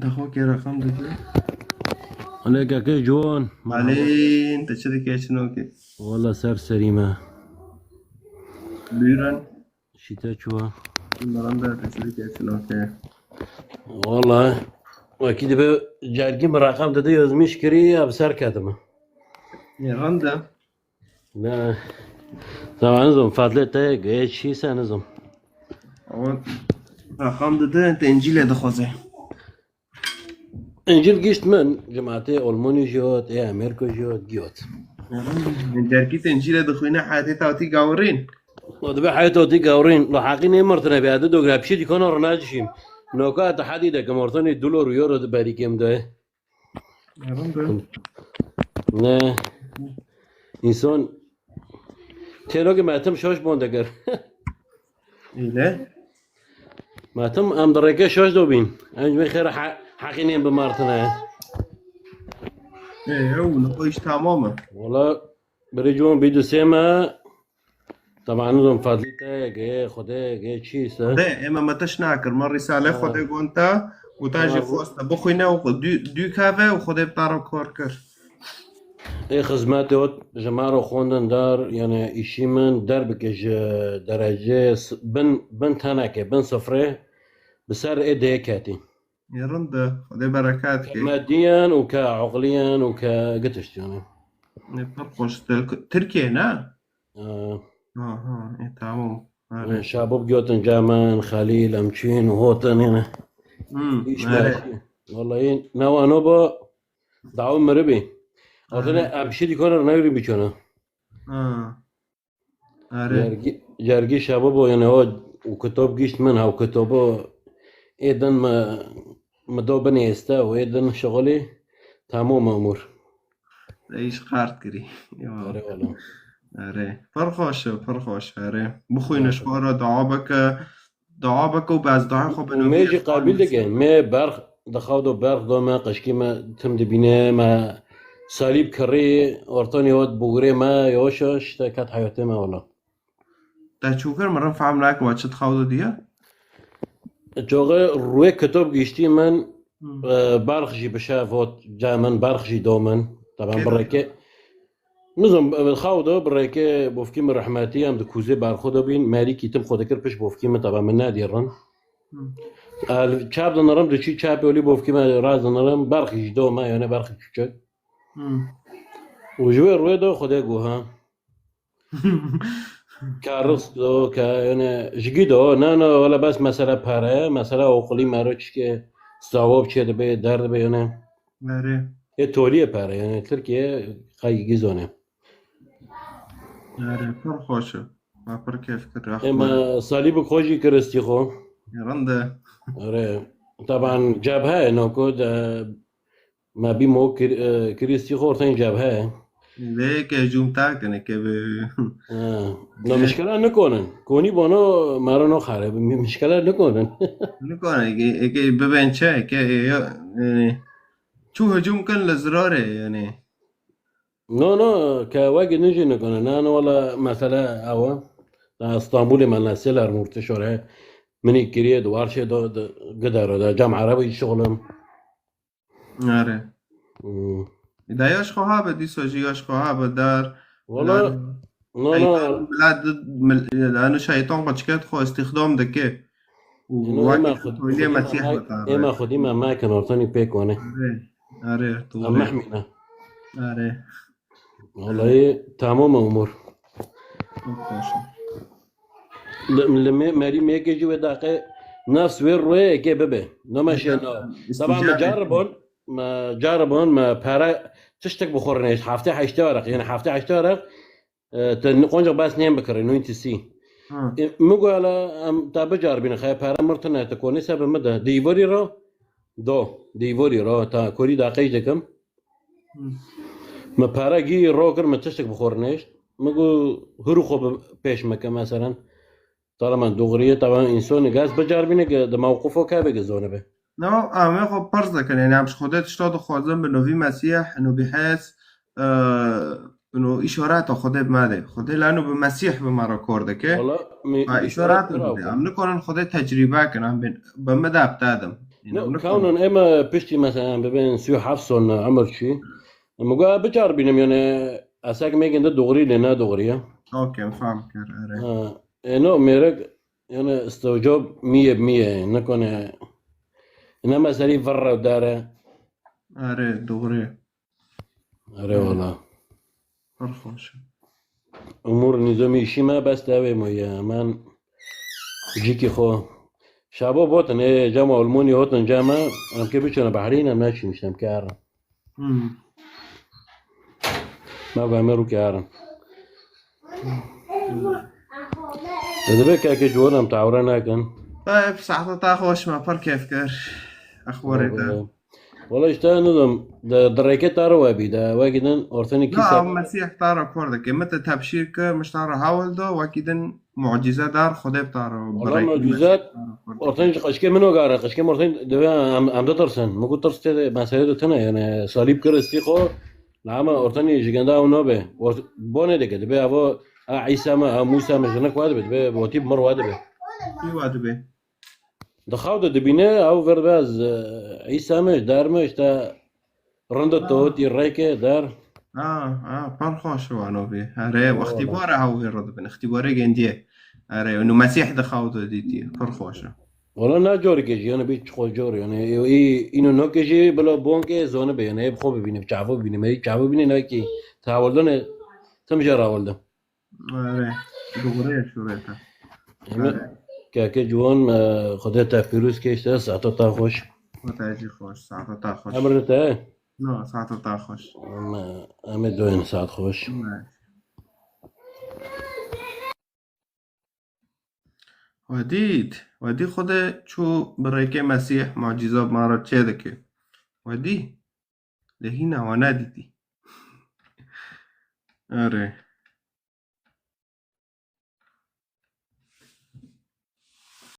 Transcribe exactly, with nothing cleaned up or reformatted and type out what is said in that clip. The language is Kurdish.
Daxo ke raqam dide. Alê keke Ciwan. Alên, te çi dike çinokê? Wala ser serî me. Buyurun. Şîte çuwa. Baran de te çi dike çinokê? Wala wekî dibe cergî min raqam dide, yazmış kirî, ya bi ser ketime. Ê, rende. Ne. Tamam, nizam, fadlê te gê çî se nizam. Ama raqam dide, te Încîlê dixwaze. Încîl gişt min, cemaatê Almanî jî hat, ê Amerîka jî hat, giyot. Derkî te Încîlê dixwîne heyetê tawtî gawirîn. O dibe heyetê tawtî gawirîn. Lo heqî nê mirtine be, adi dogra pişî dîkana rina dişîm. Noka te hedî de ke mirtinî dolar û euro di berî kêm de. Ne. Însan têno ki metim şaş bon dikir. Île? Metim em di rêke şaş dobîn. Em ji xêr he-, heqî nên bimartine. Ê, ew, niha iş tamam e. Wala, birê ciwan bî du sê me. Taban nizam fadlî te, gê Xwedê, gê çî se. Xwedê, ê me, me te şina kir, me Rîsalê Xwedê gon te û te jî xwest te bixwîne û xwe dû-, dû keve û Xwedê bi te re kar kir. Ê xizmetê ot ji me re xwendin dar, yani îşî min derbike ji derecê s-, bin, bin teneke, bin sifrê bi ser ê dê ketî. Ê rind e, Xwedê berekat ke. Mediyen û ke eqliyen û ke gitişt yani. Ê pir xweş. Tirkiye ne? Ee, Aha, e, tamam. Are. Şabab giyotin camen, Xalîl, em çîn û hotin yine. Hmm, iş are. Wallahî, ne wano ba, dawa miribî. Ortene em şî dîkona newrî biçona. Ha. Are. Cergî, cergî şabab o, yani o, û kitap gişt min, ha, û kitabo ê din me, me do binêste û ê din şixulî tamam e umur. Te îş qert kirî. Ya. Erê wala. Erê. Pir xweş e, pir xweş e, erê. Bixwîne ji xwe re dua bike, dua bike û bi ez duayê xwe bi navê Xwedê. Mê jî qebîl dike. Mê berx, di xew de berx do me, qeşkî me tim dibîne, me salîb kirî, ortanî we bûgirê me, yavaş yavaş te ket heyatê me wala. Te çûkir min re fehm nake, we çi di xew de diye? Çoxê rûyê kitap giştî min, Hmm. E, berx jî bi şev hot cem min, berx jî do min. Taban Kê bi rêkê, nizam, bi xew de bi rêkê bofkî min rehmetî, em di kûzê berxo de bîn, merîkî tim xwe dikir pişt bofkî min, taban min nedîrin. Hmm. El çap dinirim, diçî çapê olî bofkî min rast dinirim, berx jî do me, yani berx küçük. Hmm. Û ji wê rûyê de Xwedê got, ha. Ka rizq do, ka, yani, jigî do, na, na, wala bes mesele pere, mesele okulî mero çike, stawab çê dibe, der dibe, yani. Erê. Ê toliyê pere, yani, Tirkiye xeyî gizone. Erê, pir xweş e. Ma pir kêf kir, Ê, rehmet. Me salî bi xwe jî kiristî xwe. Rinde. Erê. Taban cebhe, noko de Me bî mo kir-, e, kirî stî xortên cebhe. Lê ke hicûm ta kine ke bi Ha. No mişkela nikonin. Konî bono mero no xare. Mi-, mişkela nikonin. Nikone ke, ke bibên çi, ke, e, ya, yani, çû hicûm kin li zirarê, yani. No, no, ke wegî nijî nikonin. Na, no, wala mesele ewa. Da Stenbolê me nesêler murtişore. Minî kiriye duvar çê do, do, gidero da. Cam Erebî şixulim. Are. Hmm. Da yaş xwe habe, dîsa jî yaş xwe habe dar. Wala, dar. No, no. Şeytan, bila di, mil-, yani şeytan xwe çiket xwe istixdam dike. Û Ino wek êma xwe, toliyê xwedî me Mesîh me, bikare. Êma xwedî me mekin, ortanî pêk wane. Are, are, Em doğru. Mehmîne. Are. Wallahî tamam e umur. Çok hoş. Li, li me-, merî mêkê jî wê daqe nefs wê rûyê êkê bibe. Nome şê na. Îstîcabê. Teba me caribon, me caribon, me pere tiştek bi xwe re nehişt. Heftê heştê araq, yani heftê heştê araq, e, te n-, qonca bes nêm bikirî, nûyî tisî. Ha. E, min got, hele em te bicaribîne, xeye pere mirtine, te konê se bi min de. Dîvarî re, do, dîvarî re, ta korî daqe jî dikim. Hmm. Me pere gî ro kir, me tiştek bi xwe re nehişt. Me got, hûrû xwe bi pêş me ke, meselen. Tala me dogriye, taban însanê gez bicaribîne ke di mewqifo ke be ke zone be. No, em ê xwe pirz dikin, yani em ji Xwedê tişta dixwazin bi novî Mesîh, novî hes, e, no îşareta Xwedê bi me de. Xwedê leno bi Mesîh bi me re kar dike. Wala, mi-, Ha, îşaret îşaret bide. Em nikarin Xwedê tecrîbe kin, em bin, bi me de bitedim. No, kawnin em piştî mesela bibin sî û heft son umir çî. Em got biçar bînim yani esek mêkin de doğrî lê ne doğrî ya. Okey, fam kir, erê. Ha, e, no, mêrek yani istocob miye miye, ne kone, ne meselî virre dere. Erê, doğru. Erê wala. Pir xweş. Umur nîzomî îşî me bes tevê mo ye. Men cîkî xo. Şabo botin ê cema Almonî hotin cema. Em ke biçine behrîn em neçîmiştim ke erin. Hmm. Me ve me rû ke erin. Dibe ke ke ciwan em tawre nekin. Tayyip, saete ta xweş me, pir kêf kir. Exbarê te. Wala işte nizam de direke taro we bî de wekî din orteni Na, kîse. Mesîh taro kor dike. Min te tebşîr kir, min taro hewil do, wekî din mucize dar, Xwedê taro. Wala mucize, orten ji qeşkê min o gare, qeşkê min orten deve em, em de tirsin. Min got tirs tê de, mesele de tine, yani salîb kir istî xo, la ama orteni ji genda ew nabe. Ort-, bone dike, dibe evo, a Îsa me, a Musa me, ji ne kua dibe, dibe, botî bi mir wa dibe. Kî wa dibe? Di xew de dibîne, ew vir be ez, e, Îsa me, der me, işte, rind e, totî rêke, der. Ha, ha, pir xweş e wano vê. Erê, ixtîbara hew vê re dibin. Îxtîbarê gendiye. Erê, û Mesîh di xew de dîtî. Pir xweş e. Wala ne corike jî, yani bir çiqo cor, yani, î, îno noke jî, bila bonke zone be, yani, hep xo bibîne, çavo bibîne, me çavo bibîne, ne ki, tawildone, tim jê rawilde. Erê, doğru ye şureta. Eme, keke ciwan, e, Xwedê te pîroz ke işte, saeta te xweş. Xwedê jî xweş, saeta te xweş. Emrin te, No, saeta te xweş. em, em ê doyên saet xweş. Ne. We dît, we dî Xwedê çû bi rêkê Mesîh muciza bi me re çê dike. We dî, lê hîna we nedîtî. Erê.